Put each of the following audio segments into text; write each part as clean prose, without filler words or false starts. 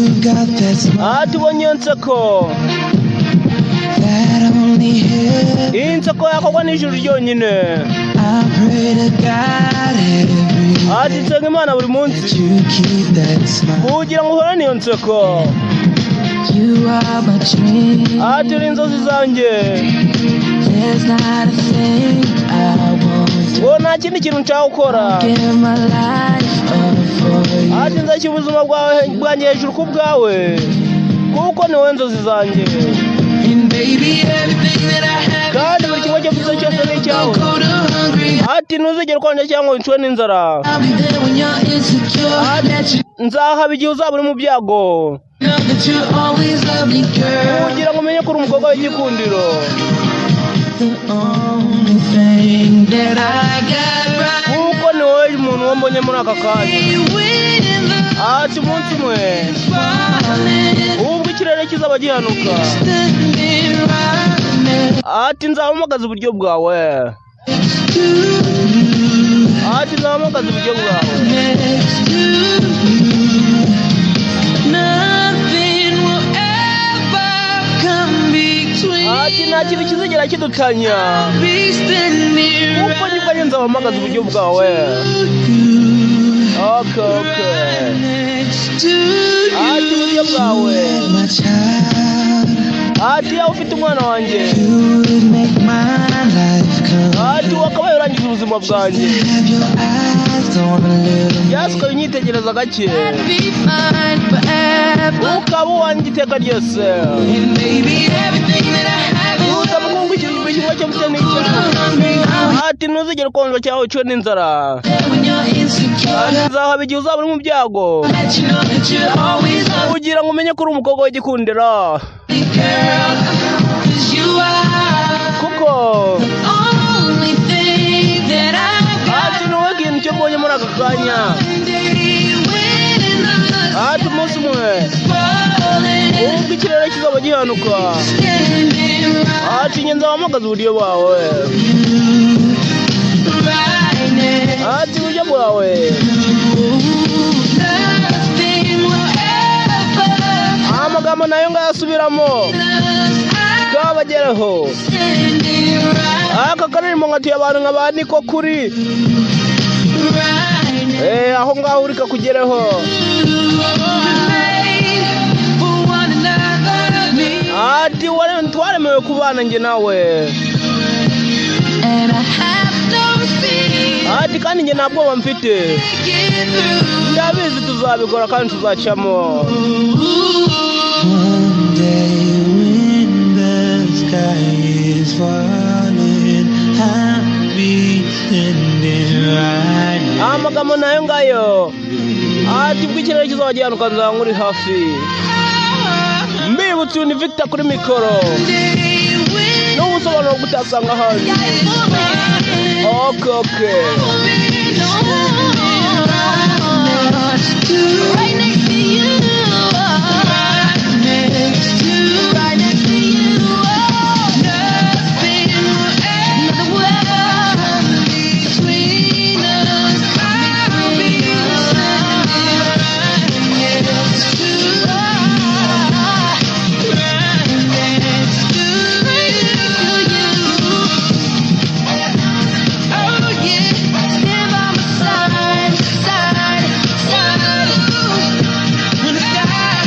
You've got that smile Ati ubonye iyo nseko, that only heaven. Iyi nseko yakorwa n'ijuru ryonyine. I pray to God every Ati day nsenga Imana buri that munsi you keep that smile. kugira ngo uhorane iyo nseko. You are my dream. Ati uri inzozi zanjye. There's not a thing I won't do. Ngo nta kindi kintu nshaka gukora. Give my life up for you. Ati nzashyira ubuzima bwawe bwanjye hejuru ku bwawe, kuko ni wowe nzozi zanjye. And baby, everything that I have Kandi buri kimwe cyose cyose ni icyawe. go cold or hungry. Ati ntuzigere ukonja cyangwa wicwe n'inzara. I'll be there when you're insecure. Let you Nzahaba igihe uzaba uri mu byago, know that you always love me, girl. kugira ngo umenye ko uri umukobwa w'igikundiro. The only thing that I got right Kuko ni wowe muntu wo mbonye muri aka kanya. when the Ati umunsi umwe falling, ubwo ikirere kizaba gihanuka, standing right next ati nzahamagaza uburyo bwawe. to you, Ati nzahamagaza uburyo bwawe. next to you. Nothing will ever come between. Ati nta kintu kizigera kidutanya, I'll be standing kuko right nibwo nzahamagaza uburyo bwawe. to you. Okay. Right next to you. Ati uburyo bwawe. My child, Ati yawe ufite umwana wanjye. you would make my life come. Ati wakabaye urangije ubuzima bwanjye. Have your eyes on a little Yesu ukaba unyitegereza gake, I'd be fine forever. ukaba uwanjye iteka ryose. And baby, everything that I have is Utamukungukira buri kimwe cyo mfite n'icyawe. hungry. I'll Ati ntuzigere ukonja cyangwa wicwe n'inzara. be there when you're insecure. Ati nzahaba igihe uzaba uri mu byago, Let you know that you always love kugira ngo umenye ko uri umukobwa w'igikundiro. me, girl. 'Cause you are Kuko the only thing that I got. ati ni wowe kintu cyo mbonye muri aka kanya. One day when the Ati umunsi umwe falling, ubwo ikirere kizaba gihanuka, standing right ati njye nzahamagaza uburyo bwawe. right next Ati uburyo bwawe. Nothing will ever Amagambo nayo ngayasubiramo us. I'm kabagereho. standing right, Aka karirimbo ngatuye abantu nka ba niko kuri right next aho ngaho uri kakugereho. to you. Made for one another, me Ati twaremewe kubana njye nawe. and I have no fear. Ati kandi njye nta bwoba mfite. Get through. Ndabizi tuzabikora kandi tuzacamo. One day when the sky is falling, I'll be standing right Amagambo nayo ngayo. Ati ubwo ikirere kizaba gihanuka nzaba nkuri hafi. Mbibutse uyu ni Victor kuri mikoro n'ubusobanuro bw'utasanga ahandi. Okay. Right next to you. Right next to, right next to you. Nothing will ever come between us. I'll be standing right next to you. Right next to you. Oh yeah, stand by my side, side, side. When the sky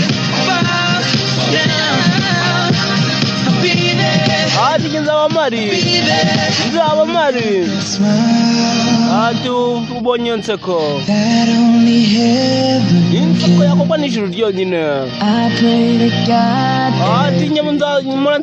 falls down, I'll be there, Ati njye nzaba mpari. be there. Nzaba mpari. Smile Ati ubonye iyo nseko. that only heaven Inseko yakorwa n'ijuru ryonyine. I pray to God Ati njye mpora